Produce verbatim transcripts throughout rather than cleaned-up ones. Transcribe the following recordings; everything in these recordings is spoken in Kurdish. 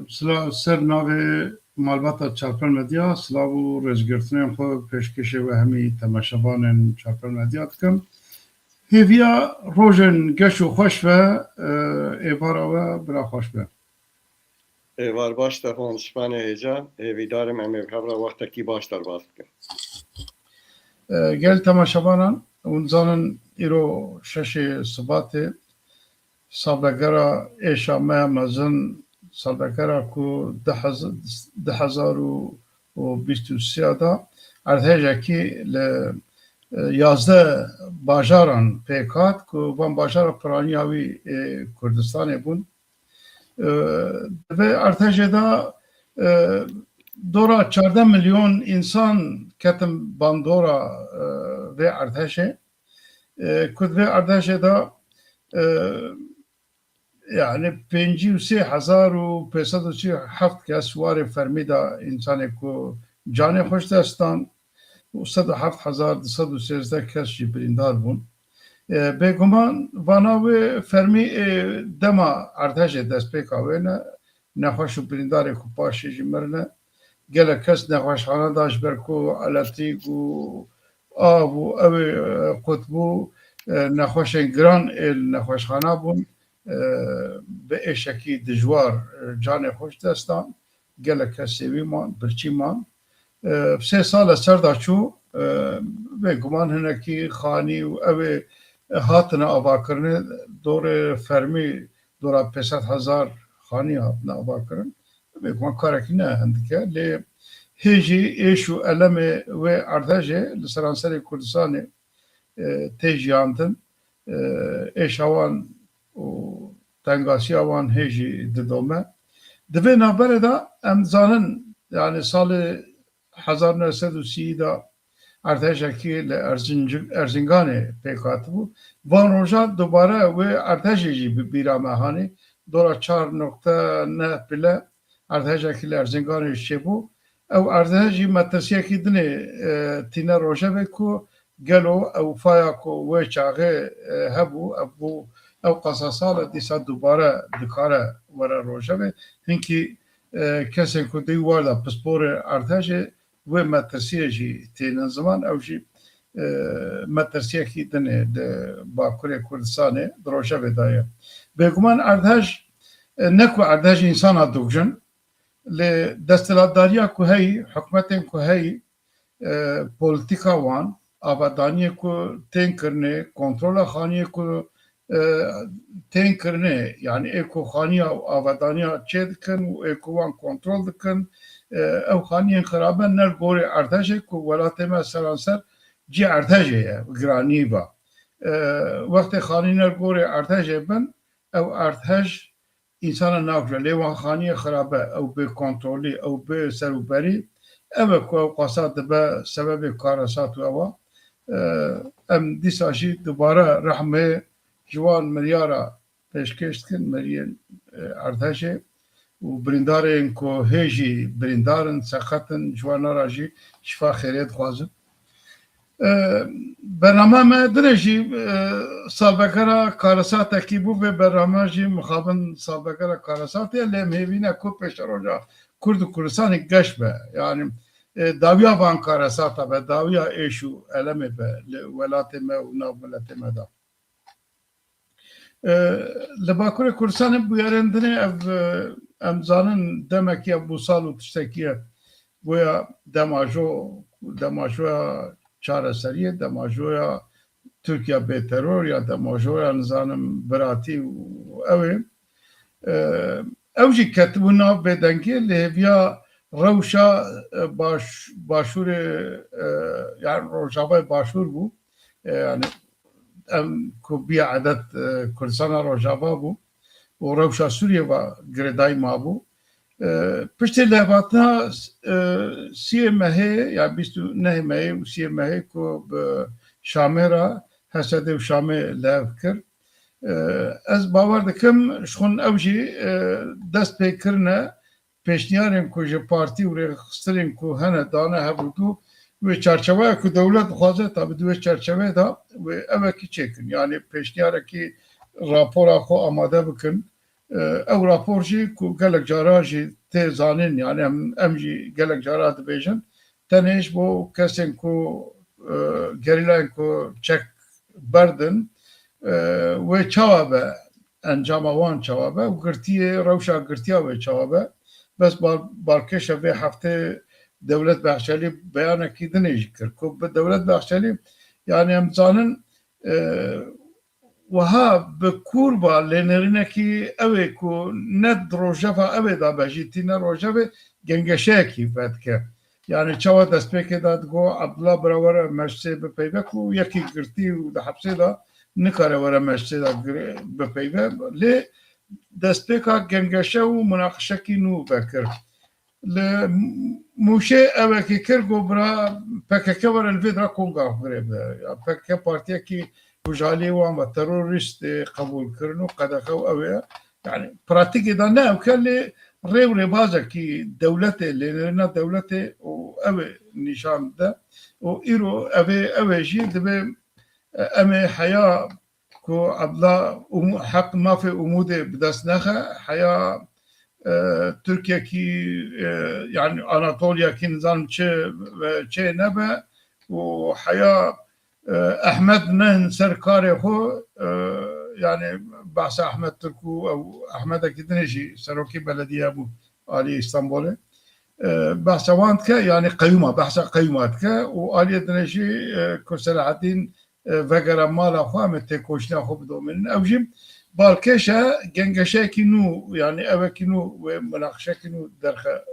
Silav ser navê malbata Çarpel Medya, silav û rêzgirtinên xwe pêşkêşê we hemî temaşevanên Çarpel Medya dikim. Hêviya rojên geş û xweş ve, e, êvara we bira xweş be. Êvar baş te, honişmane hêja, hêvîdarim em ê bi hev re wextekî baş derbas bikin. E, gel temaşevanan, hûn zanin îro şeşê Sibatê, salvegera êşa me mezin, salvegera ku du hezar û bîst û sê de erdhejekî li, e, yazdeh bajaran pêk hat ku van bajara piraniya wî ê Kurdistanê bûn. E, di vê erdhejê de, e, dora çardeh milyon însan ketin bandora, e, vê erdhejê. E, ku di vê erdhejê de, e, yani pêncî û sê hezar û pênc sed û çil û heft kes warê fermî de însanê ku canê xwe ji dest dan û sed û heft hezar du sed û sêzdeh kes jî birîndar bûn. E, bêguman vana wê fermî, e, dema erdhejê destpêka wê ne, nexweş û birîndarê ku paşê jî mirine. Gelek kes nexweşxane da ji ber ku elektrîk û av û ew ê, e, qut bû, e, nexweşên giran ê li nexweşxana bûn, e, bi êşekî dijwar, e, canê xwe ji dest dan. Gelek kes sêwî man, birçî man. E, sê sal e ser da çû, e, bêguman hinekî xanî û ew ê hatine avakirinê, dorê fermî dora pênc sed hezar xanî hatine avakirin. Bêguman karekî ne hindik e, lê hê jî êş û elemê wê erdhejê li seranserê Kurdistanê, e, tê jiyandin. E, êşa wan û tengasiya wan hê jî didome. Di vê navberê de em dizanin, yani salê hezar neh sed û sî de erdhejekî li Erzinc-, Erzinganê pêk hatibû. Van roja dubare wê erdhejê jî bi bîra me hanî, dora çar nokte neh pile erdhejekî li Erzinganê çêbû. Ew erdhej jî metirsiyekî dinê, e, tîne rojevê ku gelo ew faya ku wê çaxê, e, hebû, ev bû, ew qasa sal e, dîsa dubare dikare were rojevê. Hinkî, e, kesên ku di war de pisporê erdhejê wê metirsiyê jî tênin ziman, ew jî, e, metirsiyekî din e di Bakurê Kurdistanê, di rojevê de ye. Bêguman erdhej, e, ne ku erdhej însana dikujin, lê desthilatdariya ku heyî, hikûmetên ku heyî, e, polîtîka wan, avadaniyê ku tên kirinê, kontrola xaniyê ku, e, tên kirinê, yani ê ku xaniya û avadaniya çê dikin û ê ku wan kontrol dikin, e, ew xaniyên xirabe ne li gorî erdhejê ku welatê me seranser cî erdhejê ye, giranî ve. E, wextê xanî ne li gorî erdhejê bin, ew erdhej însana nakuje. Lê wan xaniyê xirabe, ew bê kontrolî, ew bê serûberî, ev e ku ew qasa dibe sebebê karesat û ewa. E, em dîsa jî dubare rehmê ji wan miryara pêşkêş dikin, miriyên, e, erdhejê û birîndarên ku hê jî birîndar in, seqet in, ji wan re jî şifa xêrê dixwazin. E, bernama me dinê jî, e, salvegera karesatekî bû, vê bername jî mixabin salvegera karesatê ye, lê em hêvî ne ku pêşeroja Kurd û Kurdistanê geş be. Yani, e, dawiya van karesata be, dawiya êş û elemê be li welatê me û nav miletê me de. E, li Bakurê Kurdistanê bûyerên dinê ev, e, em zanin demekî ev bûsal û tiştekî ye. Goya demajo, demajoya çareseriyê, demajoya Tirkiye bêteror ya demajoya nizanim biratî û ew ê. E, ew jî ketibû nav bêdengiyê, lê hêviya rewşa, e, baş-, başûrê, e, yani Rojavayê Başûr bû. E, yani em ku bî edet, e, Kurdistana Rojava bû û rewşa Sûriyê ve girêdayî mabû. E, piştî lêhatina, e, siyê mehê, ya bîst û nehê mehê û siyê mehê ku bi Şamê re, H S D û Şamê lêv kir. E, ez bawer dikim, ji xwe ew jî, e, dest pê kirine, pêşniyarên ku ji partî û rêxistinên ku hene dane hevdû, wê çarçeweya ku dewlet dixwaze, tabi di wê çarçeveyê de wê evekî çêkin. Yani pêşniyarekî rapora xwe amade bikin, E, ew rapor jî ku gelek cara jî tê zanîn, yani em, em jî gelek cara dibêjin, tenê ji bo kesên ku, e, gerîlayên ku çek berdin, e, wê çawa be, encama wan çawa be û girtiyê, rewşa girtiya wê çawa be. Bes bal-, balkêşa vê heftê Dewlet Bahçelî beyanekî dinê jî kir ku bi Dewlet Bahçelî, yani em zanin, e, wiha bi kûr ba lênerînekî ew ê ku ne di rojeva ew ê de be jî tîne rojevê gengeşeyekî vedike. Yani çawa destpêkê de digo Abdullah bira were meclisê bipeyve ku yekî girtî û di hepsê de nikare were meclisê de gir-, bipeyve. Lê destpêka gengeşe û munaqişekî nû vekir. Li Mûşê ewekî kir, got bira P K K were li vê dira konga xwe girê bide. Ya P K K partiyekî ku ji aliyê wan ve terorîst ê qebûl kirin û qedexe û ew ê. Yani pratîkê de ne ewke lê rê û rêbazekî dewletê, lênerîna dewletê û ew ê nîşan dide. Û îro ev ê, ew ê jî divê em ê heya ku Ebla Ûm-, heq mafê Umûdê bi dest nexe, heya, e, Tirkiyekî, e, yani Anatoliyekî nizanim çi ve çê nebe û heya, e, Ehmed nehin ser karê xwe, e, yani behsa Ehmed Tirk û ew Ehmedekî dinê jî serokê belediye bû aliyê Îstanbulê. E, behsa wan dike, yani qeyûma, behsa qeyûma dike û aliyê dinê jî, e, ku Selahaddîn e, vegere mala xwe, em ê têkoşîna xwe bidomînin. Ew jî balkêş e, gengeşeyekî nû, yani ewekî nû wê munaqişekî nû derxe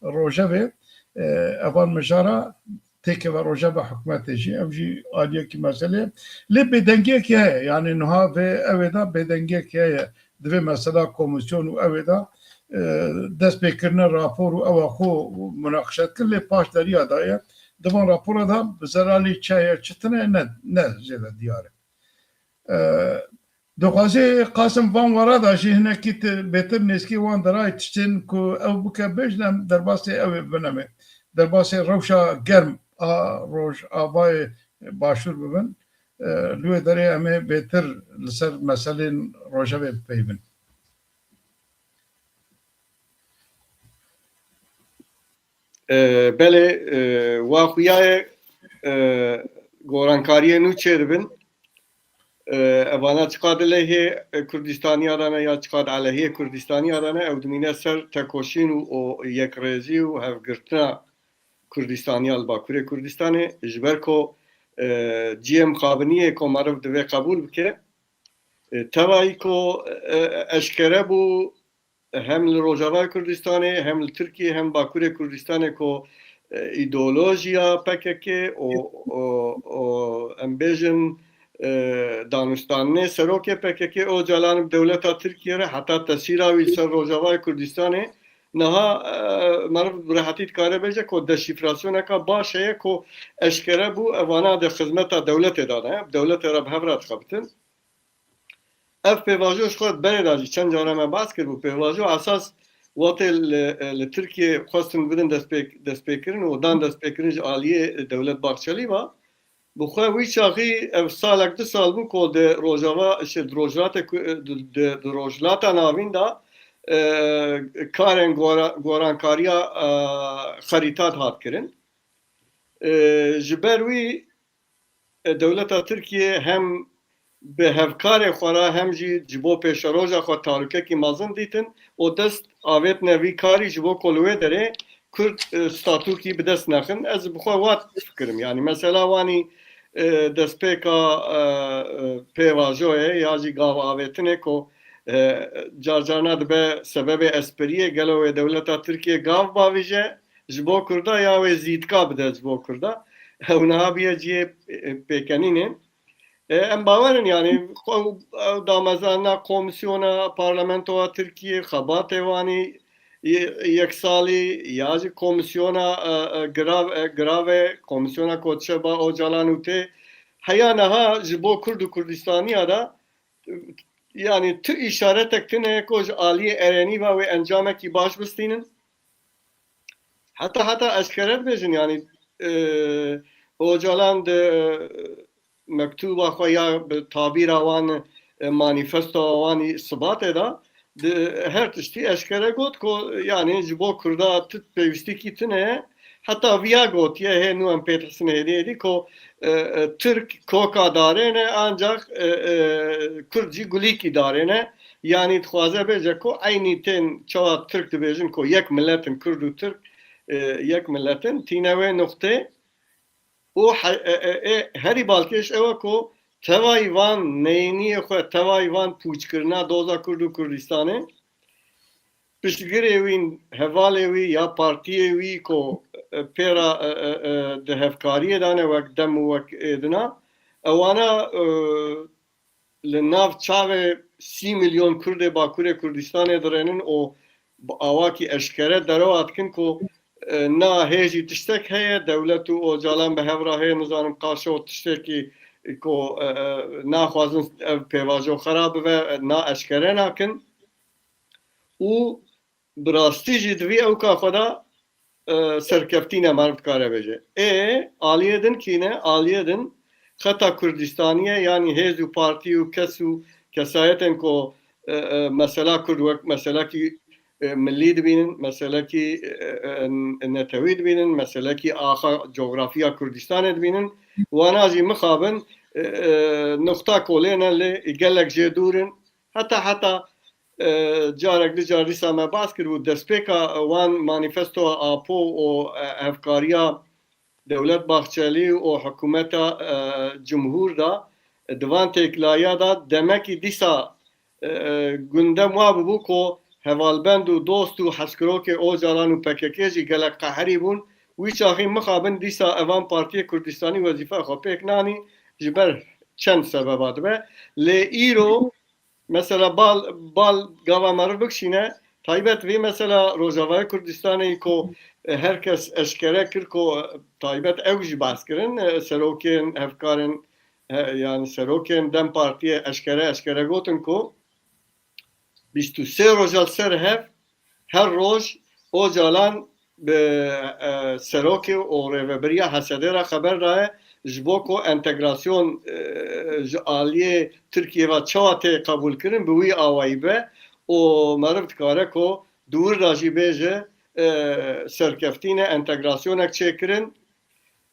rojevê. E, evan mijara têkeve rojeva hikûmetê jî, ew jî aliyekî meselê ye. Lê bêdengiyekî heye, yani niha vê ew ê de bêdengiyekî heye. Divê mesela komîsyon û ew ê de, e, destpêkirine rapor û ewa xwe munaqişe dikin, lê paşderiya daye. Di van rapora de bi zelalî çi heye, çi tune ne, ne zêde diyar e. E, dixwazê Qasim van wara de jî hinekî ti-, bêtir nêzkî wan dirayê tiştên ku ew bike bêjin, em derbasê ew ê bibin, em ê derbasê rewşa germ a Rojavayê Başûr bibin. E, li wê derê em ê bêtir li ser meselên rojevê bipeyivin. E, belê, e, wa xuya ye, e, gorankariyê nû çêdibin. E, evana çiqad lehê Kurdistaniya de ne ya çiqad alehiyê Kurdistaniya de ne, ew dimîne ser tekoşîn û o yekrêzî û hevgirtina Kurdistaniya li Bakurê Kurdistanê, ji ber ku, e, cihê mixabiniyê ku meriv divê qebûl bike, e, tevayî ku, e, eşkere bû hem li Rojavayê Kurdistanê, hem li Tirkiyê, hem Bakurê Kurdistanê ku, e, îdeolojiya P K K û, û, û em bêjin, e, danûstanê serokê P K K Ocalan bi dewleta Tirkiyê re heta tesîra wî li ser Rojavayê Kurdistanê niha, e, meriv bi rehetî dikare bêje ku deşîfrasyoneka baş heye ku eşkere bû, evana di xizmeta dewletê de ne, dewletê re bi hev re dixebitin. Ev pêvajo ji xwe berê de jî çend cara me behs kiribû. Pêvajo esas wextê li, li Tirkiyê xwestin bidin destpê-, destpêkirin û dan destpêkirin ji aliyê Dewlet Bahçelî ve. Bi xwe wî çaxî ev salek du sal bû ku di Rojava, şey, di Rojhilatê ku, di, di, di Rojhilata Navîn de, e, karên gora-, gorankariya, e, xerîta dihat kirin. E, ji ber wî, e, dewleta Tirkiyê hem bi hevkarê xwe re hem jî ji bo pêşeroja xwe talûkekî mezin dîtin û dest avêtine vî karî ji bo ku li wê derê Kurd, e, statûkî bi dest nexin. Ez bi xwe wat difikirim. Yanî mesela wanî, e, destpêka, e, e, pêvajoyê ya jî gav avêtinê ku, e, car carna dibe sebebê esperiyê, gelo wê dewleta Tirkiyê gav bavêje ji bo Kurda ya wê zîtka bide ji bo Kurda. Ew niha bûye cihê, e, pêkenînê. E, em bawer in, yanî, ew, ew damezrandina komîsyona parlamentoya Tirkiyê, xebatê wanî ye-, yeksalî, ya jî komîsyona, e, e, girav-, e, giravê, komîsyona ku diçe ba Ocalan û tê, heya niha ji bo Kurd û Kurdistaniya de, e, yanî tu îşaretek tune ye ku ji aliyê erênî ve wê encamekî baş bistînin. Heta, heta eşkere dibêjin, yanî, e, Ocalan di, e, mektuba xwe ya bi tabîra wan, e, manîfestoya wan î Sibatê de, di her tiştî eşkere got ku, yanî ji bo Kurda tu pêwîstikî tune ye. Heta viya gotiye, hê nû em pê dihesine hêdî hêdî ku, e, e, Tirk koka darê ne, ancak, e, e, Kurd jî gulîkî darê ne. Yanî dixwaze bêje ku eynî tên çawa Tirk dibêjin ku yek milet in, Kurd û Tirk, e, yek milet in. Tîne wê nuqtê. Û he-, e, e, e, herî balkêş ew e ku tevayî van neyîniyê xwe, tevayî van pûçkirina doza Kurd û Kurdistanê, piştgirê wî, hevalê wî ya partiyê wî ku, e, pê re, e, e, e, di hevkariyê de ne wek dem û wek êdina, ewana, e, li nav çavê sî milyon Kurdê Bakurê Kurdistanê dirênin û bi awakî eşkere derewa dikin ku, e, na hê jî tiştek heye, dewlet û Ocalan bi hev re hê, nizanim qaşo tiştekî ku, e, e, naxwazin ev pêvajo xera bibe, e, na eşkere nakin. Û bi rastî jî di vî ewka xwe de, e, serkeftî ne, meriv dikare bêje. Ê, aliyê din kî ne? Aliyê din xeta Kurdistanî ye, yanî hêz û partî û kes û kesayetên ku, e, e, mesela Kurd wek meselekî, e, milî dibînin, meselekî, e, e, netewî dibînin, meselekî axa cografiya Kurdistanê dibînin. Wana jî mixabin, e, e, nuqta kolê ne lê gelek jê dûr in. Heta heta, e, carek du car dîsa me bas kir û destpêka wan manîfestoya Apo û, e, hevkariya Dewlet Bahçelî û hikûmeta, e, Cumhur de, e, di van têkilayiya de demekî dîsa, e, e, gundem wa bûbû ku hevalbend û dost û hezkirokê Ocalan û P K K jî gelek qeherî bûn. Wî çaxî mixabin dîsa evan Partiyê Kurdistanî wezîfeya xwe pêk nanî, ji ber çend sebeba dibe. Lê îro mesela bal, bal gava meriv bikişîne, taybet vê mesela Rojavayê Kurdistanê ku, e, her kes eşkere kir ku, e, taybet ew jî behs kirin, e, serokên, hevkarên, e, yanî serokên dem Partiyê eşkere, eşkere gotin ku bîst û sê roja li ser hev, her roj Ocalan bi, e, serokê û rêvebiriya H S D re xeber daye, ji bo ku entegrasyon, e, ji aliyê Tirkiyê ve çawa tê qebûlkirin, bi wî awayî be û meriv dikare ku di wir de jî bêje, e, serkeftî ne, entegrasyonek çêkirin.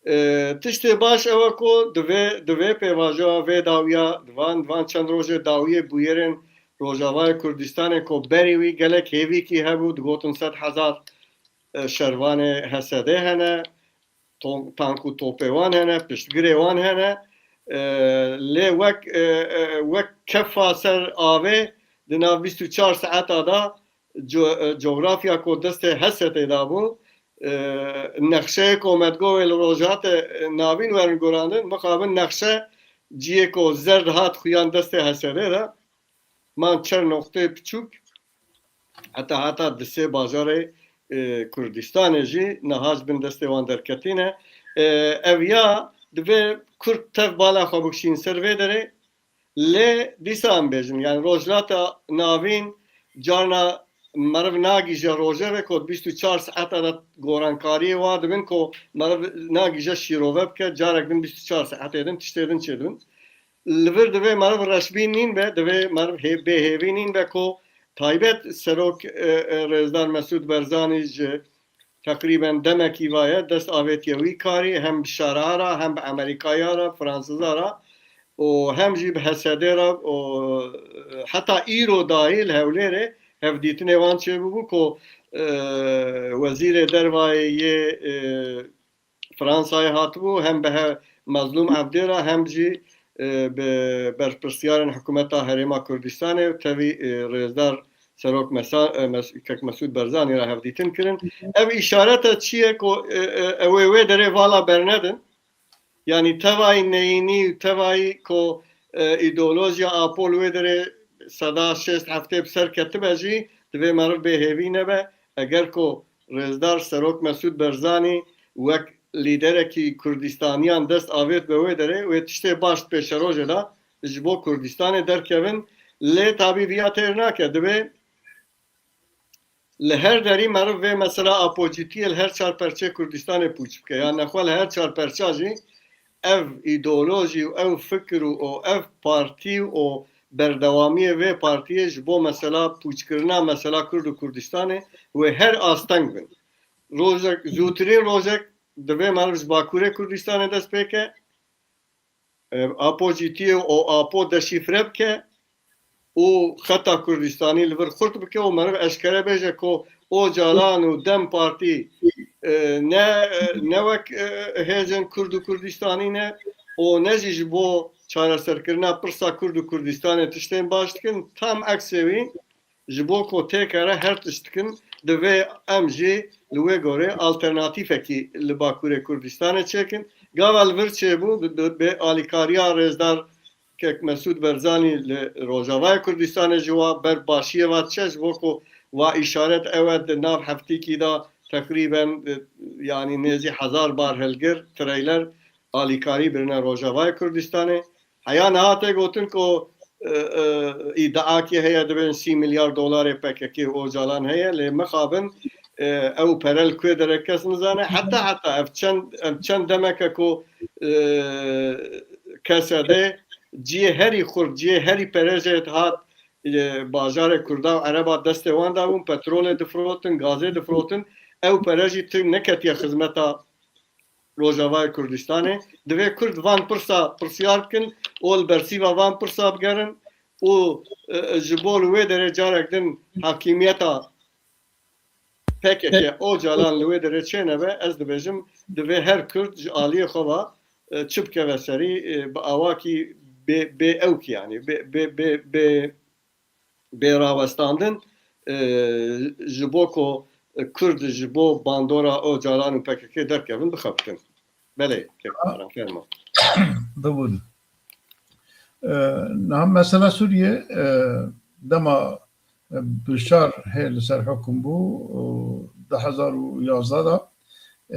E, tiştê baş ew e ku di vê, di vê pêvajoya vê dawiya, di van, di van çend rojê dawiyê bûyerên Rojavayê Kurdistanê ku berî wî gelek hêvîkî hebû, digotin sed hezar, e, şervanê H S D hene, to-, tank û topê wan hene, piştgirê wan hene. E, lê wek, e, e, wek kefa ser avê di nav bîst û çar saeta de co-, e, cografya ku destê H S D'ê de bû, e, nexşeyê ku me digot wê li Rojhilatê, e, Navîn werin gorandin, mixabin nexşe ciyê ku zer dihat xuyan destê H S D'ê de, man çer noqteyê piçûk, heta heta di sê bajarê, e, Kurdistanê jî niha ji bin destê wan derketîne. E, ev ya divê Kurd tev bala xwe bikişîn ser vê derê, lê dîsa em bêjin, yani Rojhilata Navîn carna meriv nagîje rojevê ku bîst û çar saeta de gorankariyê wa dibin ku meriv nagîje şîrove bike, carek din bîst û çar saetê din tiştê din çêdibin. Li vir divê meriv reşbîn nîn be, divê meriv hê-, bêhêvî nîn be ku taybet serok, e, e, Rêzdar Mesûd Barzanî ji teqrîben demekî va ye, dest avêtiye wî karî, hem bi şera re, hem bi Amerîkaya re, Fransiza re û hem jî bi H S D re û, e, heta îro dayî li Hewlêrê hevdîtinê wan çêbûbû ku, e, wezîrê dervayê yê, e, Fransayê hatibû, hem bi he-, Mezlûm Evdê re, hem jî, e, bi berpirsiyarên hikûmeta Herêma Kurdistanê û tevî, e, Rêzdar Serok Mesa-, e, Mes-, Kek Mesûd Barzanî re hevdîtin kirin. Ev îşarete çi ye ku, e, e, ew ê wê derê vala bernedin? Yanî tevayî neyînî û tevayî ku, e, îdeolojiya Apo li wê derê seda şêst heftê bi ser ketibe jî, divê meriv bêhêvî nebe. Eger ku Rêzdar Serok Mesûd Barzanî wek lîderekî Kurdistaniyan dest avêt be wê derê, wê tiştê baş di pêşerojê de ji bo Kurdistanê derkevin. Lê tabî viya têr nake. Divê li her derî meriv vê mesela apocîtiyê li her çar perçê Kurdistanê pûç bike. Yan nexwe li her çar perça jî ev îdeolojî û ev fikir û, û ev partî û berdewamiyê vê partiyê ji bo mesela pûçkirina mesela Kurd û Kurdistanê wê her asteng bin. Rojek, zûtirîn rojek divê meriv ji Bakurê Kurdistanê dest pê ke, e, Apo Cîtiyê û Apo deşîfre bike û xeta Kurdistanî li vir xurt bike û meriv eşkere bêje ku Ocalan û DEM Partî, e, ne, e, ne wek, e, hêzên Kurd û Kurdistanî ne û ne jî ji bo çareserkirina pirsa Kurd û Kurdistanê tiştên baş dikin. Tam eksê wî, ji bo ku têkere her tişt dikin, divê em jî li wê gorê alternatîfekî li Bakurê Kurdistanê çêkin. Gava li vir çêbû, bi, bi, bi alîkariya rêzdar Kek Mesûd Barzanî li Rojavayê Kurdistanê ji wa ber başiyê ve diçe, ji bo ku wa îşaret ew e di nav heftîkî de teqrîben, e, yanî nêzî hezar bar hilgir, treyler alîkarî birine Rojavayê Kurdistanê. Heya niha tê gotin ku, e, e, îdiakî heye, dibên sî milyar dolarê P K K û Ocalan heye, lê mixabin, e, ew pere li ku derê kes nizane. Heta, heta ev çend, em çend demeke ku, e, K S D ciyê herî xurt, ciyê herî pere jê hat, e, bajarê Kurda û Ereba destê wan de bûn, petrolê difirotin, gazê difirotin, ew pere jî tu neketiye xizmeta Rojavayê Kurdistanê. Divê Kurd van pirsa pirsiyar bikin û li bersîva van pirsa bigerin û, e, ji bo li wê derê carek din hakimiyeta P K K, Ocalan li wê derê çênebe, ez dibêjim, divê her Kurd ji aliyê xwe ve, e, çi bikeve serî, e, bi awakî bê, bê ewkî, yanî bê, bê, bê, bê, bê rawestandin, e, ji bo ku Kurd ji bo bandora Ocalan û P K K derkevin, bixebitin. Belê, kek Baran, fermo. Dibûn. E, niha mesela Sûriye, e, dema, e, Bişar hê li ser hukm bû, û du hezar û yazdeh de,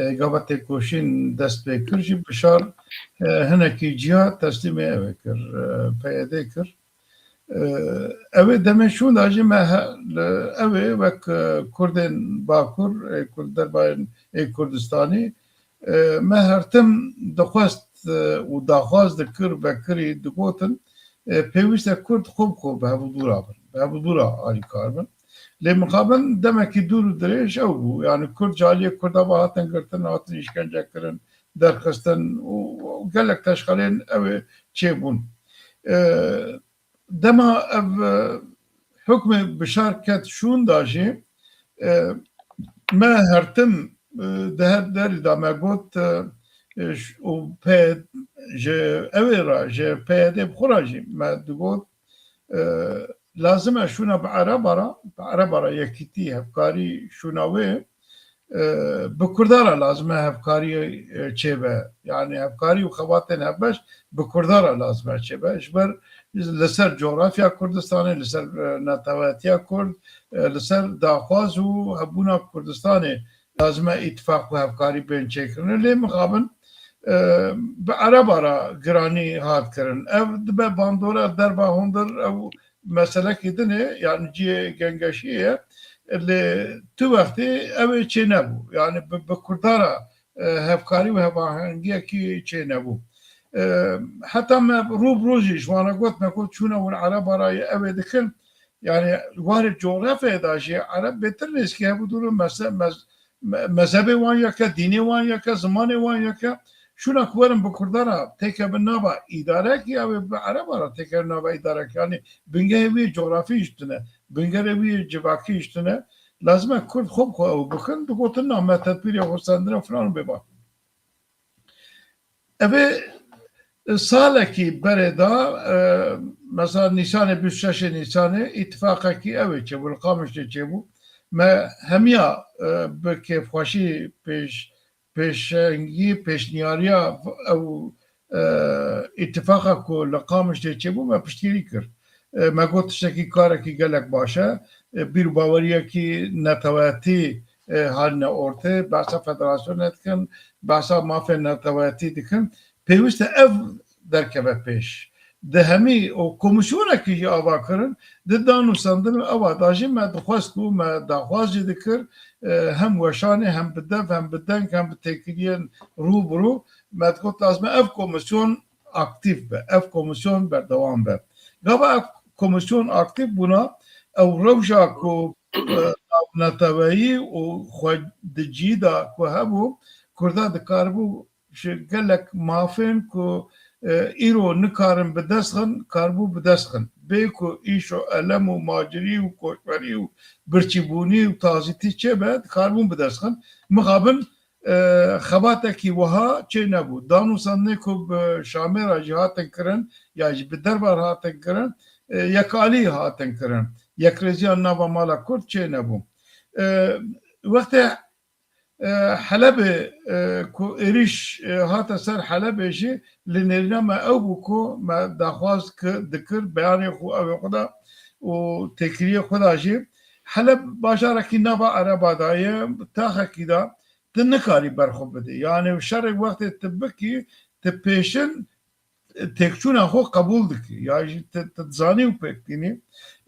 e, gava têkoşîn dest pê kir jî, Bişar, e, hinekî ciya teslîmê ew ê kir, e, P Y D kir. E, ew ê demê şûnda jî me he-, li, ew ê wek, e, Kurdên Bakur, ê Kurd derbayên ê Kurdistanî, e, me her tim dixwest, e, û daxwaz dikir, vekirî digotin, e, pêwîst e Kurd xwe bi xwe bi hevdûra bin, bi hevdûra alîkar bin. Lê mixabin demekî dûr û dirêj ew bû. Yanî Kurd ji aliyê Kurda ve hatin girtin, hatin îşkence kirin, derxistin û, û gelek teşxelên ew ê çêbûn. E, dema ev, e, hukmê Bişar ket şûnda jî, e, me her tim, e, di her derî de me got, e, e, ş-, û P-, ji ew ê re, ji P Y D bi xwe re jî me digot, e, lazim e şûna bi Ereba re, bi Ereba re yekîtî, hevkarî şûna wê, e, bi Kurda re lazim e hevkarî, e, çêbe. Yanî hevkarî û xebatên hevbeş bi Kurda re lazim e çêbe. Ji ber li ser cografya Kurdistanê, li ser, e, netewetiya Kurd, e, li ser daxwaz û hebûna Kurdistanê lazim e îtifaq û hevkarî bên çêkirin. Lê mixabin, e, bi Ereba re giranî hat kirin. Ev dibe bandora derva hundir, ew meselekî din e, yanî cihê gengeşiyê ye. Lê tu wextê ew ê çênebû. Yanî bi, bi Kurda re, e, hevkarî û hevahengiyekî çênebû. E, heta me rû bi rû jî ji wan re got, me got, çûna hûn Ereba re ye, ew ê dikin. Yanî warê cografyayê de jî Ereb bêtir nêzîkî hebû dûr in, meze-, mez-, me-, mezhebê wan yek e, dînê wan yek e, zimanê wan yek e. Şûna ku werin bi Kurda re têkevin nava îdarekî, ew ê bi Ereba re têkevin nava îdarekî. Yanî bingehê wî cografî jî tune, bingerê wî civakî jî tune. Lazim e Kurd xwe bi xwe ew bikin, digotin na me tedbîrê xwe sendine filan û bêvan. Ev ê salekî berê de, e, mesela Nîsanê, bîst û şeşê Nîsanê, îtifaqekî ew ê çêbû, li Qamişlê çêbû. Me hemiya, e, bi kêfxweşî pêş-, pêşengî, pêşniyariya ew, e, îtifaqa ku li Qamişlê çêbû, me piştgirî kir. E, me got tiştekî, karekî gelek baş e. E, bîr û baweriyekî neteweyatî, e, haline ortê, behsa federasyonê dikin, behsa mafên neteweyatî dikin. Pêwîst e ev derkeve pêş. Di hemî û komîsyonekî jî ava kirin, di danûstandin û eva da jî me dixwest û me daxwaz jî dikir, e, hem weşanê, hem bi dev, hem bi deng, hem bi têkiliyên rû bi rû. Me digot lazim e ev komîsyon aktîf be, ev komîsyon berdewam be. Gava ev komîsyon aktîf bûna, ew rewşa ku, e, navneteweyî û xwe di cî de ku hebû, Kurda dikaribû ji gelek mafên ku, e, îro nikarin bi dest xin, karibû bi dest xin. Bê ku îşo elem û macirî û koçberî û birçîbûnî û tazîtî çêbe, dikaribûn bi dest xin. Mixabin, e, xebatekî wiha çê nebû. Dan û sendinê ku bi Şamê re jî hatin kirin, ya jî bi derve re hatin kirin, e, yekalî hatin kirin. Yekrêziya nava mala Kurd çê nebû. E, wextê, e, Helebê, e, ku êrîş, e, hate ser Helebê jî li nêrîna me ew bû ku me daxwaz ki-, dikir, beyanê xwe ew ê xwe da û têkiliyê xwe da jî. Heleb bajarekî nava Ereba da ye, taxekî da, tu nikarî ber xwe bidî. Yani şerê wextê tu bikî, tu pêşin têkçûna xwe qebûl dikî. Ya jî tu, tu dizanî û pêk tînî.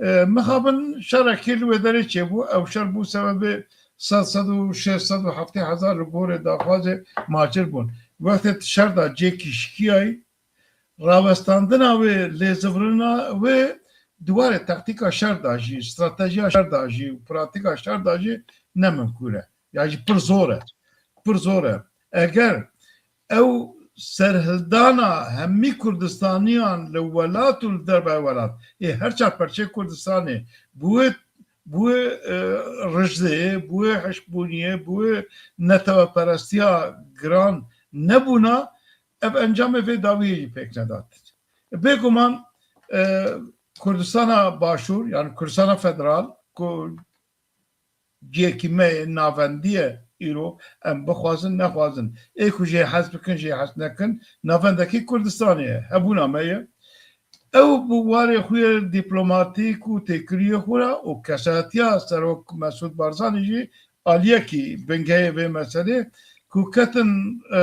E, mixabin şerekî li wê derê çêbû. Ew şer bû sebebê sed, sed û şêst, sed û heftê hezar li gorê daxwazê macir bûn. Wextê tu şer da cêkî şikiyayî, rawestandina wê, lêzivirina wê di warê taktîka şer da jî, stratejiya şer da jî û pratîka şer da jî ne mimkûn e. Ya jî pir zor e. Pir zor e. Eger ew serhildana hemî Kurdistaniyan li welat û li derve welat, ê her çar perçeyê Kurdistanê bi wê, bi wê, e, rijdeyê, bi wê hişkbûniyê, bi wê neteweperestiya giran nebûna, ev encamê vê dawiyê jî pêk nedat. Bêguman, e, Kurdistana Başûr, yani Kurdistana Federal, ku cihekî me ye, navendî ye îro, em bixwazin, nexwazin. Ê ku jê hez bikin, jê hez nekin, navendekî Kurdistanê ye, hebûna me ye. Ew bi warê xwe yê dîplomatîk û têkiliyê xwe re û kesayetiya Serok Mesûd Barzanî jî aliyekî bingehê vê meselê ku ketin, e,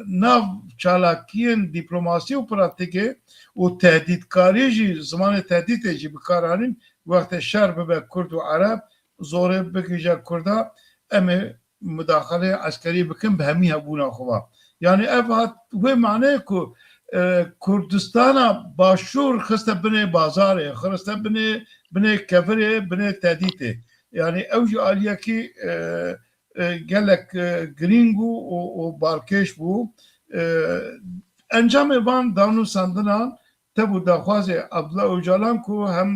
nav çalakiyên dîplomasî û pratîkê û tehdîtkarî jî, zimanê tehdîtê jî bi kar anîn, wextê şer bibe Kurd û Ereb, zorê bigihîje Kurda, em ê mudaxeleyê eskerî bikin bi hemî hebûna xwe ve. Yani ev hat wê maneyê ku, e, Kurdistana Başûr xiste binê bazarê, xiste binê, binê kevirê, binê tehdîtê. Yani ew jî aliyekî, e, e, gelek, e, girîng û, û, û balkêş bû. E, encamê van danûsendinan tevû daxwazê Abdullah Ocalan ku hem,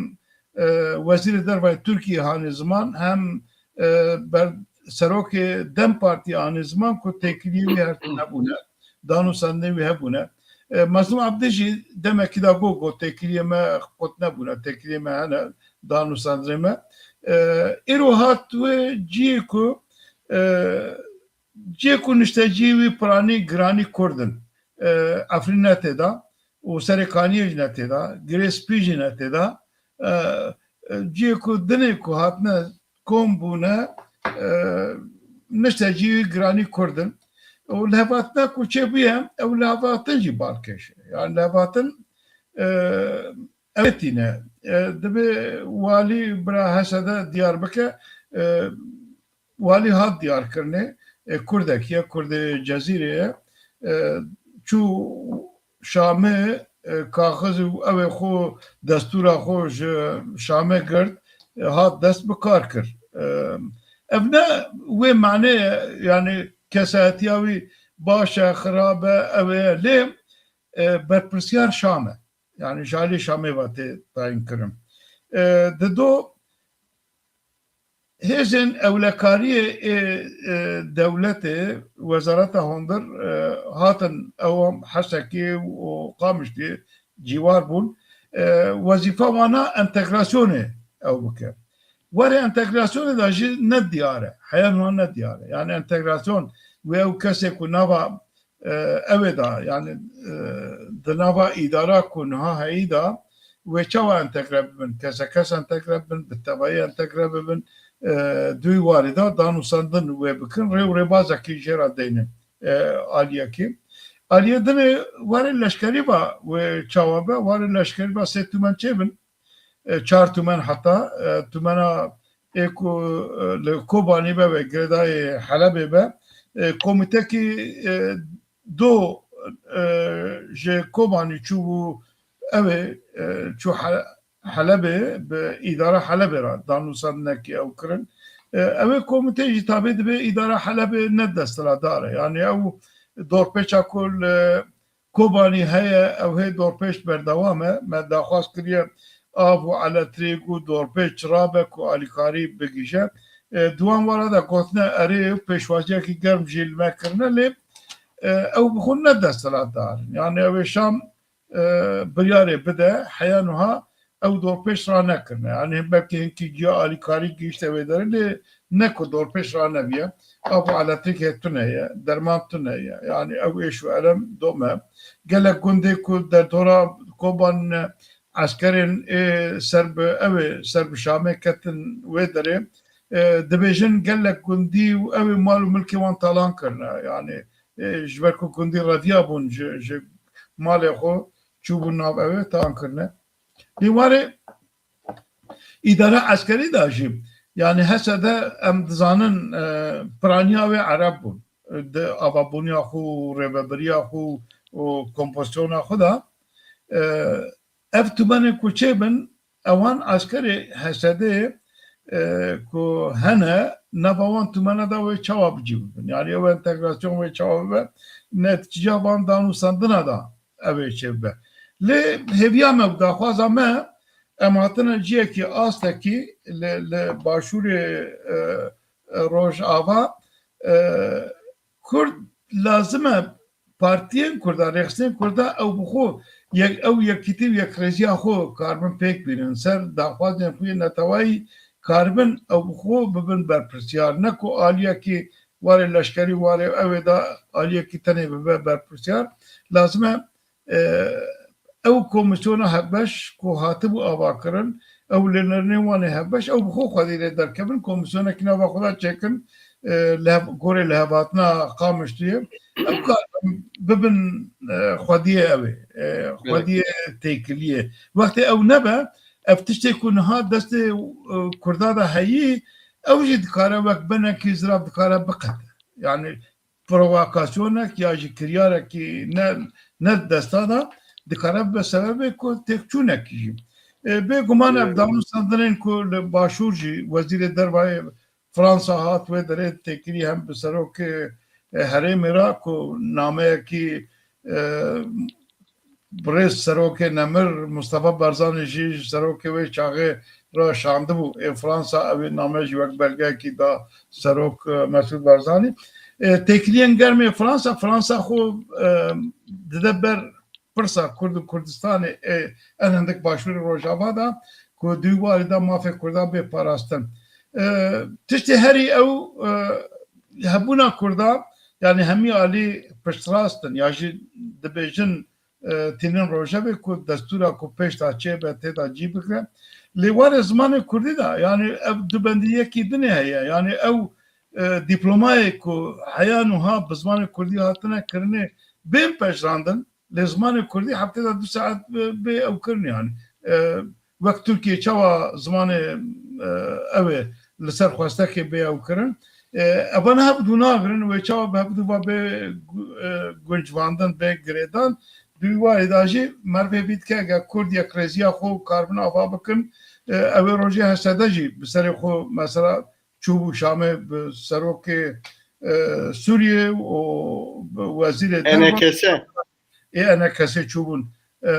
e, Wezîrê Derve Tirkiyê hanê ziman, hem, e, ber-, serokê DEM Partî anê ziman ku têkiliyê wî her tune bûne, danûsendinê wî hebûne. E, Mazlûm Abdî jî demekî da got, got, têkiliyê me qut nebûne, têkiliyê me hene, danûsendinê me. E, îro hat wê ciyê ku, e, ciyê ku nişteciyê wî piranî giranî Kurd in. E, Efrîn ne tê de û Serê Kaniyê jî ne tê de, Girê Spî jî ne tê de. E, e, ciyê ku dinê ku hatine kom bûne, e, nişteciyê wî giranî Kurd in. Û lihevhatina ku çêbûye, ew lihevhatin jî balkêş e. Yani lihevhatin, e, ev tîne. E, divê walî bira Hesede diyar bike. E, walî hat diyarkirinê. E, Kurdekî ye, Kurdê Cezîrê ye. E, çû Şamê, e, kaxiz û ew ê xwe destûra xwe ji Şamê girt, e, hat dest bi kar kir. E, ev ne wê manê ye, yani kesayetiya wî baş e, xirab e, ew ê ye. Lê, e, berpirsiyar Şam e. Yani ji alî Şamê ve tê tayînkirin. E, di do hêzên ewlekariyê ê, e, dewletê, Wezareta Hundir, e, hatin ew Hesekê û Qamişliyê cîwar bûn. E, wezîfa wana entegrasyonê ew bike. Warê entegrasyonê de jî ne diyar e. Heya niha ne diyar e. Yani entegrasyon wê ew kesê ku nava e, ew ê da, yani, e, di nava îdara ku niha heyî da, wê çawa entegre bibin? Kesekes entegre bibin, bi tevayî entegre bibin, e, di wî warî da danûsandin wê bikin, rê û rêbazekî jê re deynin, e, aliyekî. Aliyê dinê warê leşkerî va wê çawa be, warê leşkerî va sê tûmen çêbin, e, çar tûmen heta, e, tûmena ê ku, e, li Kobanî be ve girêdayê Helebê be, e, komîtekî, e, do, e, ji Kobanî çûbû ew ê, e, çû He-, Helebê, bi îdara Helebê re danûsandinekî ew kirin. E, ew ê komîteyê jî tabî dibê îdara Helebê ne desthilatdar e. Yanî ew dorpêça ku li Kobanî heye, ew hê dorpêç berdewam e. Me daxwaz kiriye av û elektrik û dorpêç rabe ku alîkarî bigihîje. E, di wan wara de gotine erê û pêşwaziyekî germ jî li me kirine, lê, e, ew bi xwe ne desthilatdar in. Yanî ew ê Şam e, biryarê bide, heya niha ew dorpêç ranekirine. Yanî belkî hinkî giya alîkarî gihîşte wê derê, lê ne ku dorpêç ranebiye. Av û elektrîkê tune ye, derman tune ye. Yanî ew êş û elem dome. Gelek gundê ku derdora Koban ne, eskerên ê ser bi, ew ê ser bi Şamê ketin wê derê. E, dibêjin gelek gundî û ew ê mal û milkê wan talan kirine. Yanî e, ji ber ku gundî reviyabûn ji, ji malê xwe çûbûn nav ew ê, talan kirine. Lê warê îdara eskerî de jî, yanî H S D em dizanin, e, piraniya wê Ereb bûn. Di avabûniya xwe û rêvebiriya xwe û kompozisyona xwe de, e, ev tûmenê ku çêbin, ewan eskerê H S D'ê, e, ku hene, nava wan tûmena de wê çawa bi cî bibin? Yanî ew entegrasyon wê çawa bibe? Netîceya van danûsandina de ew ê çêbibe. Lê hêviya me û daxwaza me, em hatine ciyekî astekî li, li başûrê, e, e, Rojava, e, Kurd lazim e partiyên Kurda, rêxistinên Kurda ew bi xwe yek, ew yekîtî û yekrêziya xwe karibin pêk bînin. Ser daxwazên xwe yên netewayî karibin ew bi xwe bibin berpirsiyar. Ne ku aliyekî warê leşkerî, warê ew ê de aliyekî tenê bibe berpirsiyar. Lazim e, e, ew komîsyona hevbeş ku hatibû avakirin, ew li nêrînê wan ê hevbeş, ew bi xwe xwedî lê derkevin, komîsyonekî nava xwe de çêkin, e, li hev-, gorê lihevhatina Qamişliyê. Ew karin bibin, e, xwediyê ew ê, e, xwediyê têkiliyê. Wextê ew nebe, ev tiştê ku niha destê, e, Kurda de heyî, ew jî dikare wek benekî zirav dikare biqete. Yanî provokasyonek ya jî kiryarekî ne, ne desta de dikare bibe sebebê ku têkçûnekî jî. E, bêguman ev, e, danûstandinên ku li Başûr jî Wezîrê Dervayê Fransa hat wê derê têkilî hem bi serokê, e, herêmê re ku nameyekî, e, birêz serokê nemir Mustafa Barzanî jî ji serokê wê çaxê re şandibû. Ê Fransa ew ê name jî wek belgeyekî da serok, e, Mesûd Barzanî. E, têkiliyên germê Fransa, Fransa xwe, e, dide ber pirsa Kurd û Kurdistanê, e, en hindik başûrê Rojava de ku di wî warî de mafê Kurdan bê parastin. E, tiştê herî ew, e, hebûna Kurda, yanî hemî alî piştrast in ya jî dibêjin, e, tînin rojevê ku destûra ku pêş de çêbe tê de cî bigre. Lê warê zimanê kurdî de, yanî ev dubendî yekî dinê heye. Yanî ew, e, dîplomayê ku heya niha bi zimanê kurdî hatine kirinê bên pejirandin, lê zimanê kurdî heftê de du saet bê, bê ew kirin yanî. E, wek Tirkiyê çawa zimanê, e, ew ê li ser xwestekê bê ew kirin. E, evan hevdû nagirin, wê çawa bi hevdû ve bê gu-, e, guncvandin, bê girêdan. Di wî warê de jî merivê vî dike, eger Kurd yekrêziya xwe û karibin ava bikin, e, ew ê rojê H S D jî bi serê xwe mesela çûbû Şamê bi serokê, e, Sûriyê û bi wezîrê derve Enekese. Ê enekesê çûbûn, e,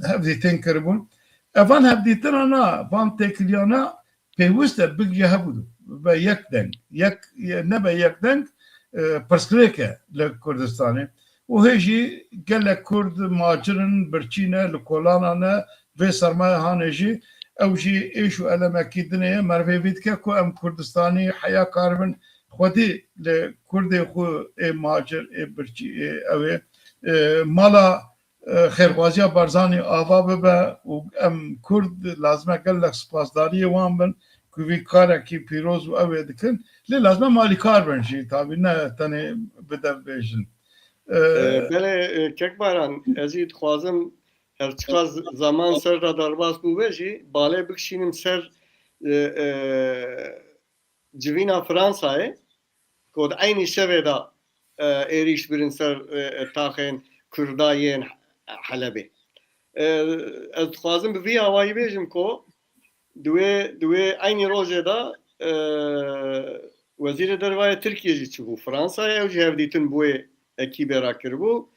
hevdîtin kiribûn. Evan hevdîtina na, van têkiliyana pêwist e bigije hev û du. Be yek deng. Yek, ye-, nebe yek deng, e, pirsgirêk e li Kurdistanê. Û hê jî gelek Kurd macir in, birçî ne, li kolana ne, vê sermaye hanê jî, ew jî êş û elemekî dinê ye. Merivê vî dike ku em Kurdistanî heya karibin xwedî li Kurdê xwe ê macir, ê birçî, ê ew ê, e, mala, e, xêrxwaziya Barzanî ava bibe û em Kurd lazim e gelek spasdariyê wan bin ku vî karekî pîroz û ew ê dikin. Lê lazim e em alîkar bin jî, tabî ne tenê bi dev bêjin. E, E, belê, e, Kek Baran, ez jî dixwazim her çiqas zaman ser de derbas bûbe jî, balê bikişînim ser, e, e, civîna Fransayê, ku di eynî şevê de, e, êrîş birin ser, e, e, taxên Kurda yên Helebê. E, ez dixwazim bi vî awayî bêjim ku di wê, di wê eynî rojê de, e, wezîrê derva yê Tirkiyê jî çûbû Fransayê, ew jî hevdîtin bi wê ekîbê re kiribû.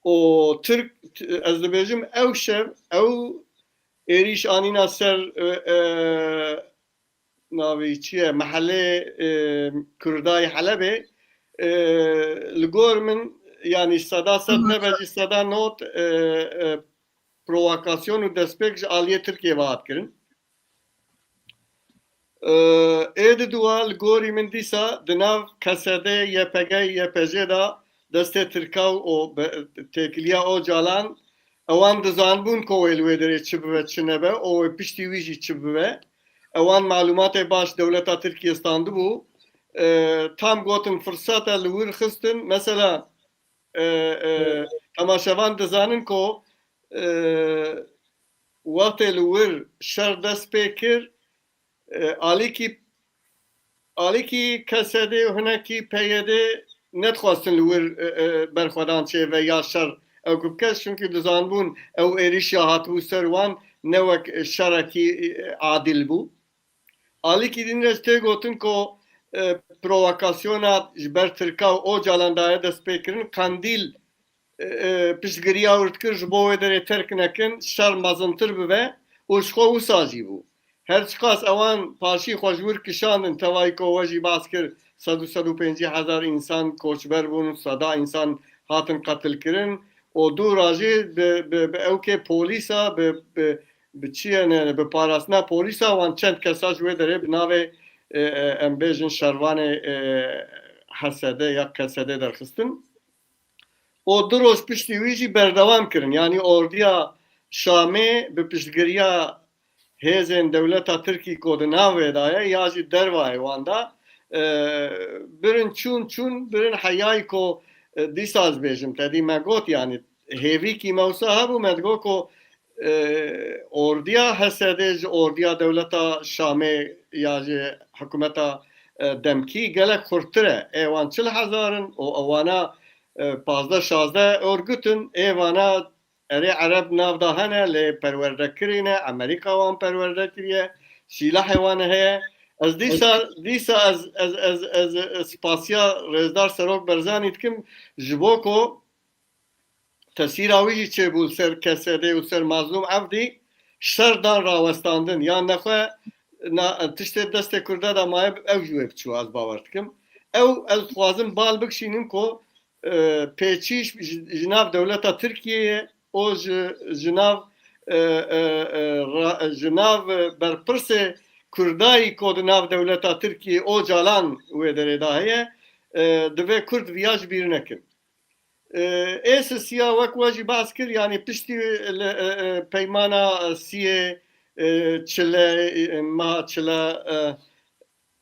Û Tirk, ez dibêjim ew şev, ew êrîş anîna ser, e, e, navê çi ye, mehelê, e, Kurdayê Helebê, e, li gor min, yanî seda sed nebe jî seda nod, e, e, provokasyon û destpêk ji aliyê Tirkiyê ve hat kirin. E, ê di dua li gorî min dîsa di nav K S D, Y P G, Y P J de destê Tirka û o be-, têkiliya Ocalan, ewan dizanbûn ku wê li wê derê çi bibe, çi nebe, û wê piştî wî jî çi bibe. Ewan malûmatê baş dewleta Tirkiyê standibû. E, tam gotin firseta li wir xistin. Mesela, e, e, temaşevan dizanin ku, e, wextê li wir şer dest pê kir, e, alîkî, alîkî K S D û hinekî P Y D nedixwestin li wir, e, e, berxwedan çêbe ya şer ew ku bike, çunkî dizanbûn ew êrîşa hatibû ser wan ne wek şerekî, e, adil bû. Alîkî din re tê gotin ku, e, provokasyona ji ber Tirka û Ocalan daye destpêkirin, Qandîl, e, e, piştgiriya wir dikir, ji bo wê derê terk nekin, şer mezintir bibe û ji xwe wisa jî bû. Her çiqas ewan paşî xwe ji wir kişandin, tevayî ku we jî behs kir, sed û sed û pêncî hezar însan koçber bûn, seda însan hatin qetilkirin û dû ra jî bi, bi, bi ewkê polîsa, bi, bi, bi çi ye ne, bi parastina polîsa wan çend kesa ji wê derê bi navê, e, e, em bêjin şervanê, e, H S D ya K S D derxistin. Û du roj piştî wî jî berdewam kirin. Yanî ordiya Şamê bi piştgiriya hêzên dewleta Tirkî ku di nav wê de ye ya jî dervayê wan de, e, birin çûn, çûn, birin heyayî ku, e, dîsa ez bêjim, te dî me got, yanî hêvîkî me wisa hebû, me digot ku, e, ordiya H S D ji ordiya dewleta Şamê ya ji hikûmeta, e, demkî gelek xurttir e. Ê wan çil hezar in û ewana, e, pazdeh şazdeh örgüt in, ê vana erê Ereb nav de hene, lê perwerdekirî ne, Amerîka wan perwerde kiriye, sîlahê wan heye. Ez dîsa, dîsa ez, ez, ez, ez, ez spasiya Rêzdar Serok Barzanî dikim, ji bo ku tesîra wî jî çêbû li ser K S D û ser Mazlûm Evdî, şer dan rawestandin. Yan nexwe na, tiştê destê Kurda de maye, ew ji wê biçû, ez bawer dikim. Ew, ez dixwazim bal bikişînim ku, e, pêçîş ji, ji nav dewleta Tirkiyeyê û ji, ji nav, e, e, e, ra-, ji nav, e, berpirsê Kurdayî ku di nav dewleta Tirkiyê Ocalan wê derê de heye, e, divê Kurd viya ji bîr nekin. E, ê sisiya wek we jî behs kir, yanî piştî li, e, e, peymana, e, siyê, e, çile, e, meha çile, e,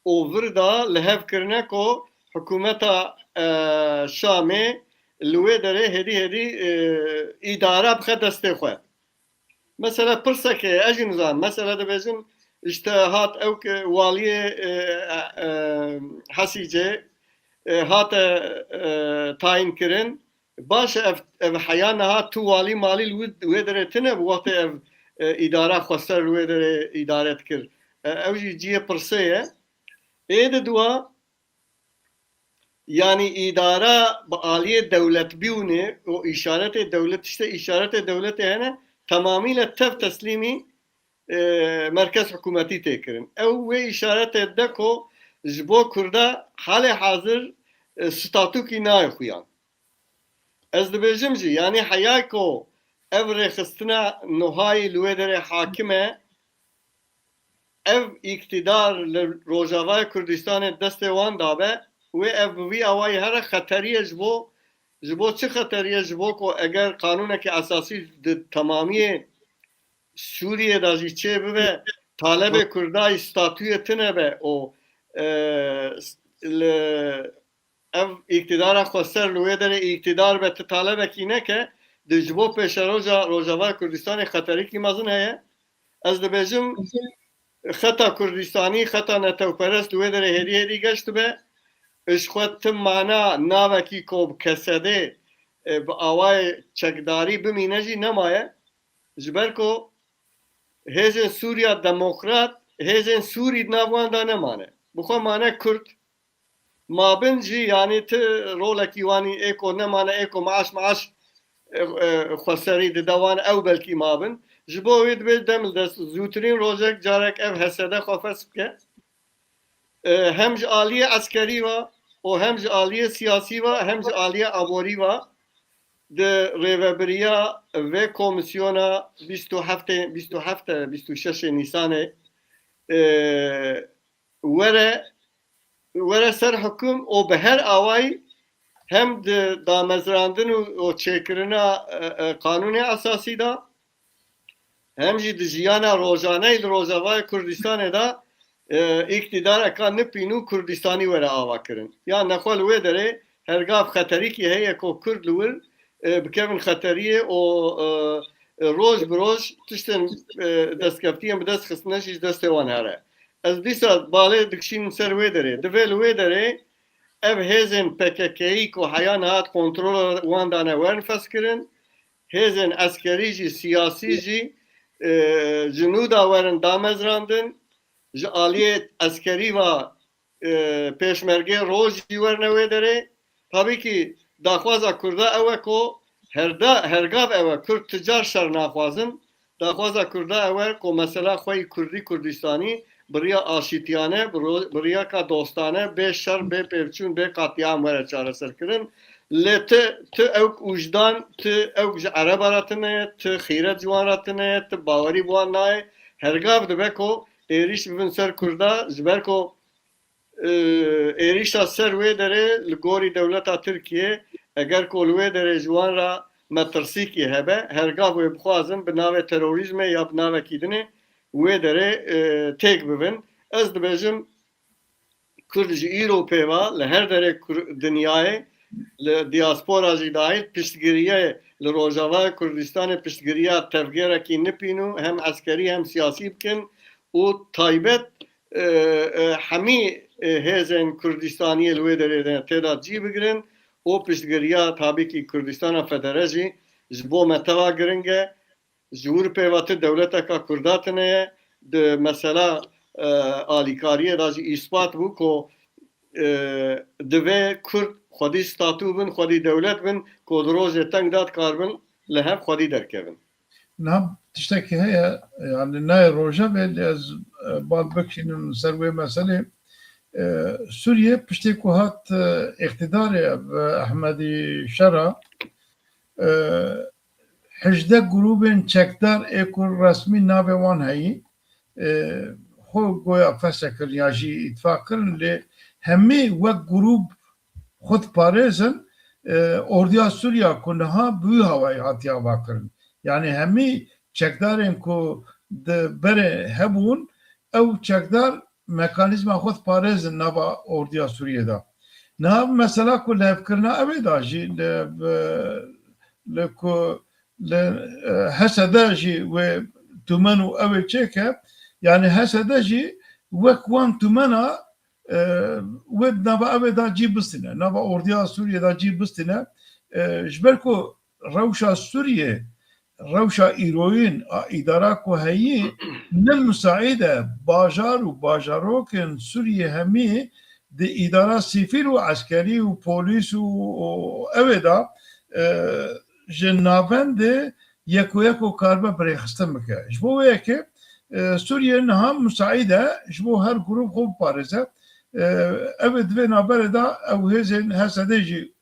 û vir de li hev kirine ku hikûmeta, e, Şamê li wê derê hêdî hêdî, e, îdare bixe destê xwe. Mesela pirsek heye, ez jî nizanim. Mesela dibêjin, işte hat ew ki waliyê, e, e, e, Hesîcê, e, hate, e, tayîn kirin. Baş e, ev, ev heya niha tu walî malî li wê, wê derê tine bi wextê ev, e, îdara xweser li wê derê îdare dikir. E, ew jî cihê pirsê ye. Ê di dua, yanî îdara bi aliyê dewlet bîwne û îşaretê dewlet, tiştê îşaretê dewletê hene, temamî le tev teslîmî, e, merkez hikûmetî tê kirin. Ew wê îşarete de ku ji bo Kurda halê hazir, e, statûkî nayê xuyan. Ez dibêjim jî, yanî heya ku ev rêxistina nuhayî li wê derê hakim e, ev îktidar li Rojavayê Kurdistanê destê wan dabe, wê ev bi vî awayî here xeterî ye ji bo, ji bo çi xeterî ye? Ji bo ku eger qanûneke esasî di temamiyê Sûriyê de jî çê bibe, talebê Kurdayî statûyê tune be û, e, li ev îktidara xweser li wê derê îktidar be, ti talebekî neke, di ji bo pêşeroja Rojava Kurdistanê xeterîkî mezin heye. Ez dibêjim, xeta Kurdistanî, xeta netewperest li wê derê hêdî hêdî geş dibe. Ji xwe ti mana navekî ku bi K S D, e, bi awayê çekdarî bimîne jî nemaye. Ji ber ku hêzên Sûriya Demokrat, hêzên Sûrî di nav wan de nemane. Bi xwe mane Kurd. Mabin jî, yanî ti rolekî wanî ê ku nemane, ê ku maaş maaş, e, e, xweserî dide wan, ew belkî mabin. Ji bo wê dibê dem li dest zûtirîn rojek carek ev H S D xwe fesl bike. E, hem ji aliyê eskerî ve û hem ji aliyê siyasî ve hem ji aliyê aborî ve di rêvebiriya vê komîsyona bîst û heftê, bîst û heft, bîst û şeş Nîsanê, e, were, were ser hukum û bi her awayî hem di damezrandin û, û çêkirina, e, e, qanûnê esasî de, hem jî di jiyana rojane li Rojavayê Kurdistanê de, e, îktidareka nipîn û Kurdistanî were avakirin. Ya nexwe li wê derê hergav xeterîkî heye ku Kurd li wir, e, bikevin xeteriyê û, e, e, roj bi roj tiştên, e, destkeftiyên bi dest xistine jî ji destê wan here. Ez dîsa balê dikişînim ser wê derê. Divê li wê derê ev hêzên P K K'yî ku heya niha di kontrola wan de ne werin feskirin, hêzên eskerî jî, siyasî jî, e, ji nû de werin damezrandin, ji aliyê eskerî ve, e, pêşmergê roj jî werine wê derê. Tabî kî daxwaza Kurda ew e ku herda, hergav ew e, Kurd ti car şer naxwazin. Daxwaza Kurda ew e ku mesela xwe yî Kurdî, Kurdistanî bi riya aşîtiyane, bi ro-, bi riyaka dostane, bê şer, bê pêvçûn, bê qatliam were çareserkirin. Lê ti, ti ewk wijdan, ti ewk ji Ereba re tune ye, ti xîret ji wan re tune ye, ti bawerî bi wan nayê. Hergav dibe ku êrîş bibin ser Kurda, ji ber ku, e, êrîşa ser wê derê li gorî dewleta Tirkiyê, eger ku li wê derê ji wan re metirsîkî hebe, hergav wê bixwazin bi navê terorîzmê ya bi navekî dinê wê derê, e, têk bibin. Ez dibêjim, Kurd ji îro pê ve li her derê Kur-, dinyayê, li diaspora jî dahil, piştgiriyê li Rojavayê Kurdistanê piştgiriya tevgêrekî nipîn û hem eskerî hem siyasî bikin û taybet, e, e, hemî, e, hêzên Kurdistaniyê li wê derê de tê de cî bigirin û piştgiriya tabî kî Kurdistana Federe jî ji bo me teva giring e. Ji wir pê ve ti dewleteka Kurda tune ye, di mesela, e, alîkariyê de jî îspat bû ku, e, divê Kurd xwedî statû bin, xwedî dewlet bin, ku di rojê teng de dikaribin li hev xwedî derkevin. Niha tiştekî heye, yani nayê rojevê, lê ez, e, bal bikişînim ser wê meselê. E, Sûriye piştê ku hat, e, îqtidarê, e, Ehmedî Şera, e, hejdeh grûbên çekdar ê ku resmî navê wan heyî, e, xwe goya fesek kirin ya jî îtifaq kirin, lê hemî wek grûb xwe diparêzin, e, ordiya Sûriya ku niha bi wî hawayî hatiye avakirin. Yanî hemî çekdarên ku di berê hebûn, ew çekdar mekanîzma xwe diparêzin nava ordiya Sûriyê de. Niha mesela ku lihevkirina ew ê de jî li, li ku li, e, H S D jî wê tûmen û ew ê çêke, yanî H S D jî wek wan tûmena, e, wê di nava ew ê de cî bistîne, nava ordiya Sûriyê de cî bistîne. E, ji ber ku rewşa Sûriyê, rewşa îroyîn a îdara ku heyî, ne misaîd e bajar û bajarokên Sûriyê hemî di îdara sivîl û eskerî û polîs û, û ew ê de, e, ji navendê yeko yeko karibe birêxistin bike. Ji bo wê yekê, e, Sûriye niha misaîd e ji bo her grûb xwe biparêze. E, ew ê di vê navberê de ew hêzên H S D jî,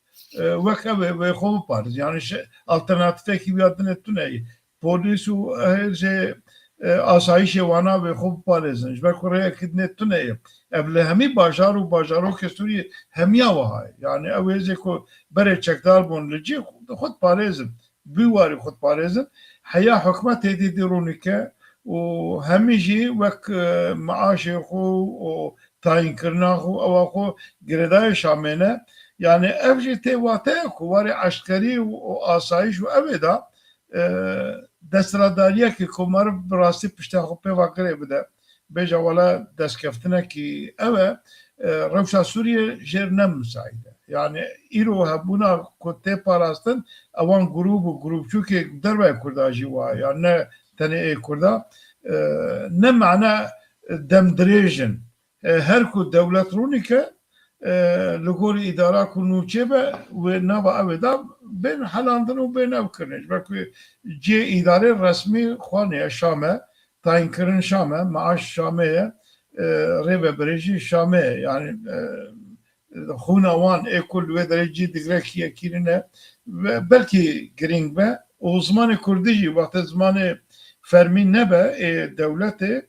e, wek ew ê wê xwe biparêzin. Yani şe-, alternatîfekî wî ya dinê tune ye. Polîs û hêzê, e, asayîşê wana wê xwe biparêzin. Ji ber ku rêyekî dinê tune ye. Ev li hemî bajar û bajarokê Sûriyê hemiya wiha ye. Yani ew hêzê ku berê çekdar bûn li cî xwe diparêzin. Bi wî warî xwe diparêzin. Heya hikûmetê dî dî rûnîke û hemî jî wek, e, meaşê xwe û tayînkirina xwe, ewa xwe girêdayê Şamê ne. Yani ev jî tê wateya ku warê eşkerî û, û asayîş û ew ê de, e, desthilatdariyekê ku meriv bi rastî pişta xwe pê ve girê bide, bêje wele destkeftinekî ew e, e, rewşa Sûriyê jêr ne misaîd e. Yani îro hebûna ku tê parastin, ewan grûb û grûbçûkê dervayê Kurda jî wa, yani ne tenê ê Kurda, e, ne mane demdirêj in. E, her ku dewlet rûnî ke, e, li gorî îdara ku nûçê be, wê nava ew ê de bên helandin û bên ew kirinê. Ji ber ku cihê îdarê resmî Xwanê ye, Şam e, tayînkirin Şam e, meaş Şamê ye, e, rêvebirê jî Şamê ye. Yani, e, xûna wan ê ku li wê derê cî digre kî ye kî nîne, ve belkî girîng be. Û zimanê kurdî jî wextê zimanê fermî nebe ê dewletê,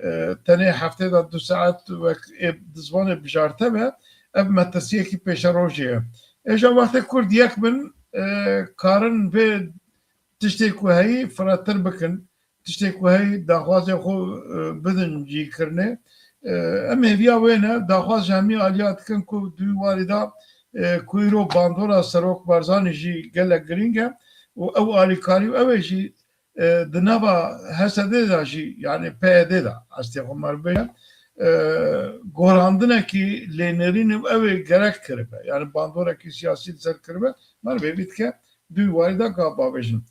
e, tenê heftê de du saet wek ê di zimanê bijarte be, ev metirsiyekî pêşerojê ye. Êja wextê kurd yek bin, e, karin vê tiştê ku heyî firehtir bikin, tiştê ku heyî daxwazê xwe, e, bidin cîkirinê. E, em hêviya wê ne, daxwaz ji hemî aliya dikin ku di wî warî de, e, ku îro bandora Serok Barzanî jî gelek girîng e û ew alîkarî û ew ê jî, e, di nava H S D de jî, yani P Y D de, hestê xwe me bêje, e, gorandinekî lênerîn û ew ê gerek kiribe. Yani bandorekî siyasî li ser kiribe, me vê bî dike, di wî warî de gav bavêjin.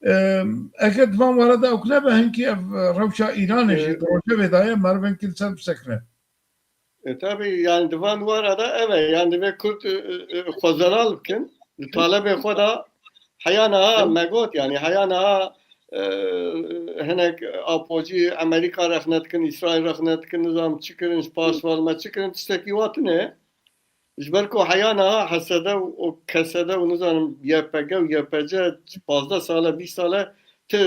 E, eger di van wara de ew nebe, hinkî ev rewşa Îranê jî di rojevê de ye, meriv hinkî li ser bisekine. E, tabii, yani di van wara da, evet, yani divê Kurd, e, e, e, xwe zelal bikin. Li talebê xwe da heya niha me got, yani heya niha, e, hinek apocî Amerîka rexne dikin, Îsraîl rexne dikin, nizam çi kirin, ji paş val me çi kirin, tiştekî wa tune. Ji ber ku heya niha H S D û K S D û nizanim Y P G û Y P C pazdeh sale, bîst sale ti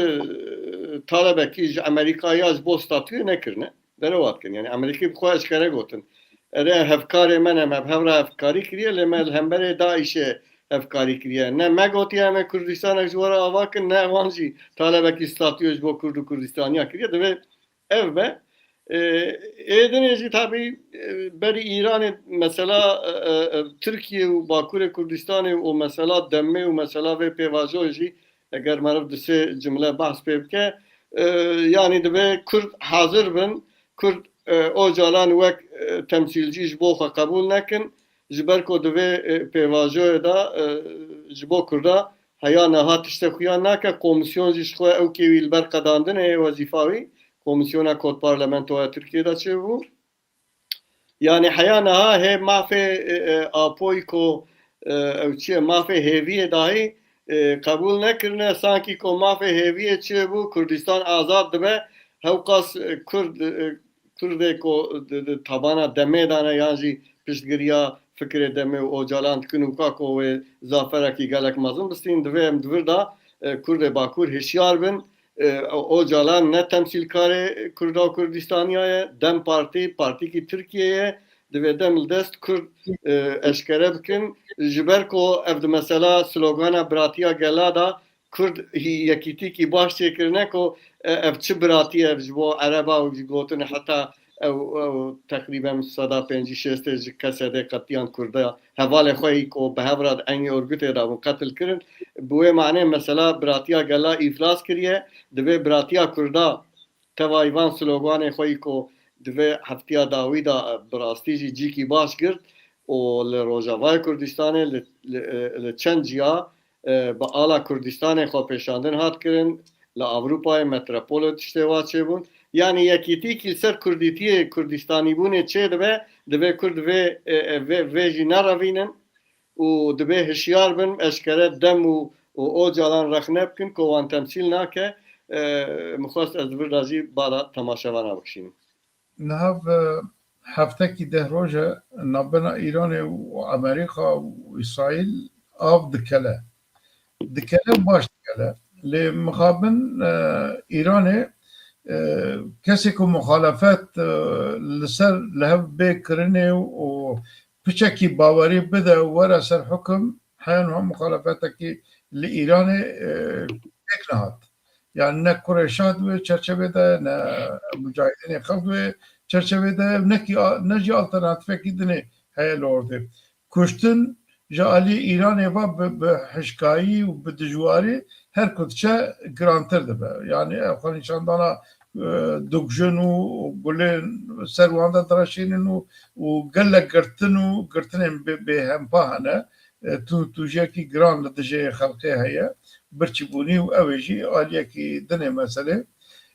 talebekî ji Amerîka ya ji bo statuyê nekirine. Derewa dikin. Yani Amerîkî bi xwe eşkere gotin. Erê hevkarê me ne, me bi hev re hevkarî kiriye, lê me li hemberê DAIŞê hevkarî kiriye. Ne me gotiye em ê Kurdistanek ji we re ava kin, ne wan jî talebekî statuyê ji bo Kurd û Kurdistaniya kiriye. Divê ev be. E, ê dinê jî tabî, e, berî Îranê mesela, e, e, e, Tirkiye û Bakurê Kurdistanê û mesela demê û mesela vê pêvajoyê jî eger meriv di sê cimle behs pê bike, e, yanî divê Kurd hazir bin, Kurd, e, Ocalan wek, e, temsîlcî ji bo xwe qebûl nekin, ji ber ku divê, e, pêvajoyê de, e, ji bo Kurda heya niha tiştek xuya nake, komîsyon jî ji xwe ew kê wî li ber qedandinê ye wezîfa wî, komîsyona ku di parlamentoya Tirkiyê de çêbû. Yani heya niha hê mafê, e, e, apoyî ku, e, ew çi ye, mafê hêviyê dahî, e, qebûl nekirine, sankî ku mafê hêviyê çêbû, Kurdistan azad dibe, hewqas, e, Kurd, e, Kurdê ku di, di tabana demê de ne yan jî piştgiriya fikrê demê û Ocalan dikin û ka ku wê zaferekî gelek mezin bistînin, divê em di vir de, e, Kurdê Bakur hişyar bin. E, Ocalan ne temsîlkarê Kurda û Kurdistaniya ye, DEM Partî, partîkî Tirkiyê ye, divê dem li dest Kurd, e, eşkere bikin. Ji ber ku ev di mesela slogana biratiya gela de Kurd hî-, yekîtîkî baş çêkirine ku, e, ev çi biratî ye ji bo Ereba û ji gotin heta ew, ew teqrîben seda pêncî şêstê ji K S D qetiyan Kurda hevalê xwe yî ku bi hev re di eynî orgutê de bûn qetil kirin. Bi wê manê mesela biratiya gela îflas kiriye. Divê biratiya Kurda tevayî van sloganê xwe yî ku divê heftiya dawî de bi rastî jî cîkî baş girt û li Rojavayê Kurdistanê li, li, li çend ciya e, bi ala Kurdistanê xwepêşandin hat kirin, li Ewropayê metropolê tiştê wa çêbûn. Yanî yekîtîkî li ser kurdîtiyê, kurdistanîbûnê çêdibe, divê Kurd vê, e, e, vê, vê jî nerevînin û divê hişyar bin, eşkere dem û, û Ocalan rexne bikin ku wan temsîl nake. E, min xwest ez vir de jî bala temaşevana bikişînim. Niha ve heftekî deh roj e navbena Îranê û Amerîka û Îsraîl av dikele. Dikele û baş dikele. Lê mixabin, e, Îranê, e, kesê ku muxalefet, e, li ser li hev bê kirinê û piçekî bawerî bide û were ser hukim, heya niha muxalefetekî li Îranê, e, pêk nehat. Yani ne kurê şah di wê çerçevê de, ne mucahidînê xelk di wê çerçevê de, ne kî a-, ne jî alternatîfekî dinê heye li ortê. Kuştin ji alî Îranê ve bi, bi hişkayî û bi dijwarî her ku diçe girantir dibe. Yani ev xwenîşandana e, dikujin û gulên ser wan de direşînin û, û gelek girtin û girtinên bê, bêhempa hene. E, tu, tûjiyekî giran li dijê xelkê heye, birçîbûnî û ew ê jî aliyekî din ê meselê.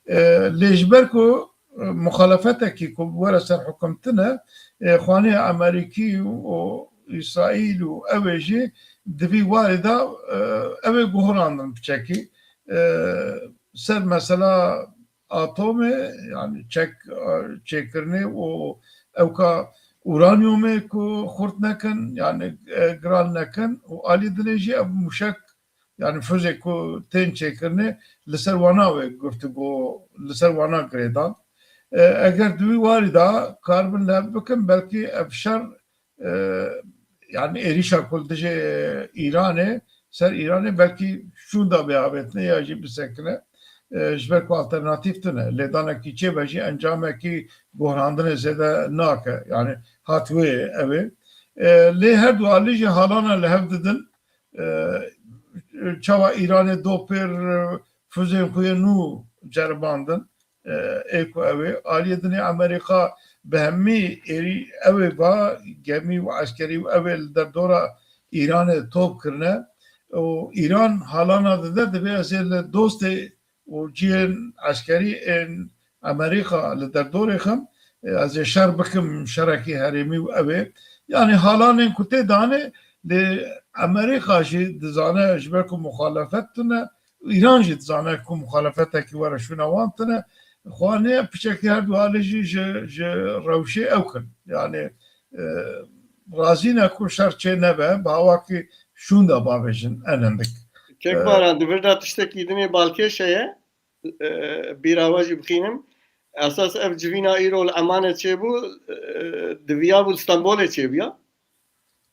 E, lê ji ber ku, e, muxalefetekî ku were ser hukum tune, e, xanê Amerîkî û Îsraîl û ew ê jî di vî warê de, e, ew ê guhurandin piçekî. E, ser mesela atomê, yani çek, e, çêkirinê û ewka uranyumê ku xurt nekin, yani, e, giran nekin û alî dinê jî ev muşek, yani füzê ku tên çêkirinê li ser wana wê guftûgo, li ser wana girêdan. E, eger di wî warî de karibin li hev bikin, belkî ev şer, e, yani êrîşa ku li dijê Îranê, ser Îranê belkî şûnda bê avêtine ya jî bisekine, e, ji ber ku alternatîf tune. Lêdanekî çêbe jî encamekî guhrandinê zêde nake. Yani hat wê ew ê. E, lê her du alî jî halana li hev didin. E, çawa Îranê do pêr, e, füzeyên xwe yê nû ceribandin, e, ê ku ew ê. Aliyê dinê Amerîka bi hemî êrî ew ê ba, gemî û eskerî û ew ê li derdora Îranê top kirine. Û Îran halana dide, divê ez ê li dostê û cihên eskerî ên Amerîka li derdorê xim, e, ez ê şer bikim, şerekî herêmî û ew ê. Yani halanên ku tê danê, lê Amerîka jî dizane ji ber ku muxalefet tune, Îran jî dizane ku muxalefetekî were şûna wan tune. Xwanê piçekî her du alî jî ji, ji rewşê ew kin. Yani, e, razî ne ku şer çê nebe, bi awakî şûnda bavêjin en hindik. Kek E, Baran, di vir de tiştekî dinê balkêş heye, e, bîra we jî bixînim. Esas ev civîna îro li Emanê çêbû, e, diviyabû li Stenbolê çêbiya.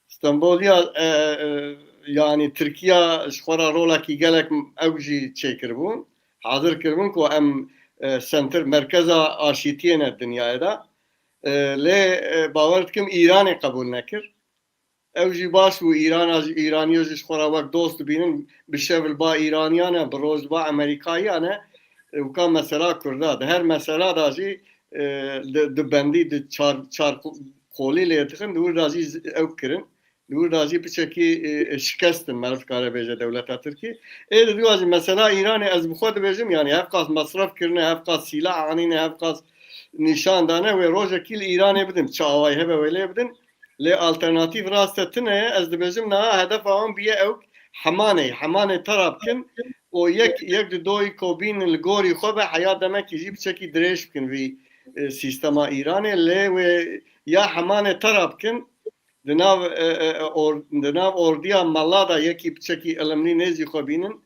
Stenboliya, e, e, yani Tirkiya ji xwe re rolekî gelek ew jî çêkiribû. Hazir kiribûn ku em, e, sentir, merkeza aşîtiyê ne dinyayê de. E, lê, e, bawer dikim Îranê qebûl nekir. Ew jî baş bû, Îrana jî, Îraniyo jî ji xwe re wek dost dibînin, bi şev li ba Îraniyan e, bi roj li ba Amerîkayiyan e. E, wika mesela Kurda. Di her mesela de jî, e, di, di bendî, di çar, çar qolî lê dixin, di wir de jî z-, ew kirin. Di wir de jî piçekî, e, e, şikestin, meriv dikare bêje dewleta Tirkî. Ê di dua jî mesela Îranê ez bi xwe dibêjim, yani hevqas mesref kirine, hevqas sîlah anîne, hevqas nîşan dane, wê rojekî li Îranê bidin, çi awayî hebe wê lê bidin. Lê alternatîf raste tune ye, ez dibêjim niha hedefa wan biye ew Hemanê, Hemanê tera bikin û yek, yek di doyî ku bînin li gorî xwe be, heya demekî jî piçekî dirêj bikin vî, e, sîstema Îranê, lê wê ya Hemanê tera bikin, di nav, e, e, e, or-, di nav ordiya mela de yekî piçekî ilimlî nêzî xwe bînin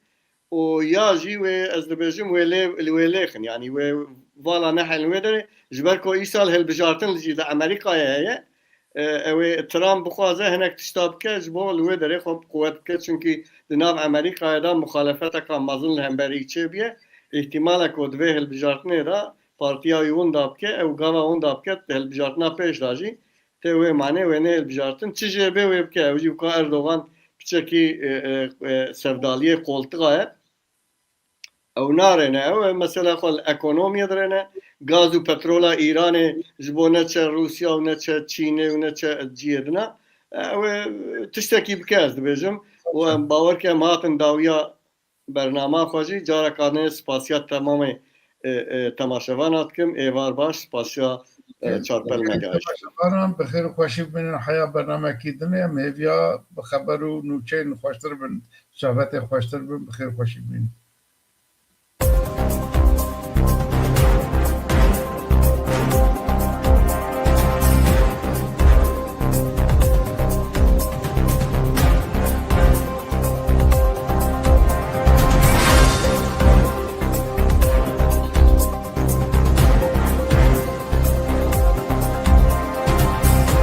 û ya jî wê, ez dibêjim, wê lê, li wê lêxin, yanî wê vala nehên li wê derê, ji ber ku îsal hilbijartin li jî di Amerîkayê heye. E, ew ê Trump bixwaze hinek tişta bike, ji bo li wê derê xwe bi quwet bike, çunkî di nav Amerîkayê de muxalefeteka mezin li hemberî çêbiye. Îhtimal e ku di vê hilbijartinê de partiya wî winda bike, ew gava winda bike, di hilbijartina pêş de jî tê wê manê wê nê hilbijartin. Çi jê bê wê bike, ew jî wika Erdogan piçekî, e, e, e, sevdaliyê qoltixa ye. Ew narêne, ew ê mesela xwe li ekonomiyê dirêne. Gaz û petrola Îranê ji bo neçe Rûsya û neçe Çînê û neçe ciyê dina. Ew ê tiştekî bike, ez dibêjim. Û em bawer ke em hatin dawiya bernama xwe jî. Careka nê spasiya temamê, e, e, temaşevana dikim. Êvar baş, spasiya, e, çarpel me gehişt. Temaşevanan bi xêr û xweşî bimînin. Heya bernamekî din ê em hêviya bi xeber û nûçeyên xweştir bin, sohbetê xweştir bin, bi xêr û xweşî bimînin.